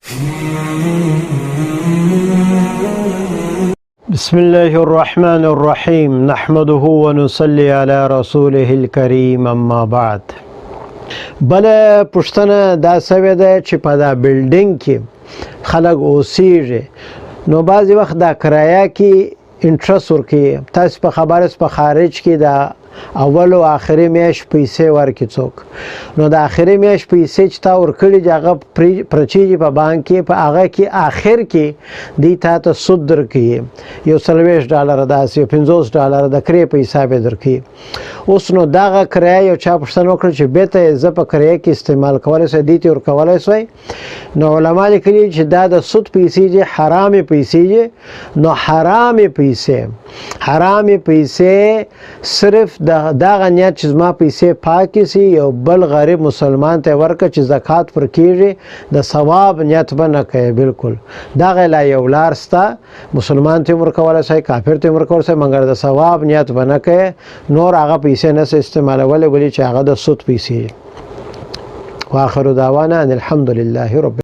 بسم الله الرحمن الرحيم، نحمده ونصلي على رسوله الكريم، اما بعد. بل پوښتنه دا سوې ده چې په دا بلډینګ کې خلک اوسیږي، نو بعضې وخت دا کرایه کې انټرست ورکوي. تاسو په خبر یاست، په خارج کې دا اول او آخري میاشت پیسې ورکړي څوک، نو د آخري میاشت پیسې چې تا ورکړي دي، هغه پرچېږي په بانک کې، په هغه کې آخر کې دی تا ته سود درکوي، یو 40 ډالر داسې، یو 50 ډالر د کرې په حساب یې درکوي. اوس نو دغه کرایه یو چا پوښتنه وکړه چې بیرته یې زه په کرایه کې استعمال کولی شم، دې ته ورکولی شوی؟ نو علما لیکلي چې دا د سود پیسې دي، حرامې پیسې دي. نو حرامې پیسې صرف د دغه نیت چې زما پیسې پاکې سي، یو بل غریب مسلمان ته ورکړه چې زکات پر کیږي، د ثواب نیت به نه کوي بالکل. دغه لا یو لار سته، مسلمان ته ورکولی شي، کافر ته ورکولی شي، مګر د ثواب نیت به نه کوي. نور هغه پیسې نه سي استعمالولی، ولې چې هغه د سود پیسې دي. واخر دعوانا ان الحمد لله رب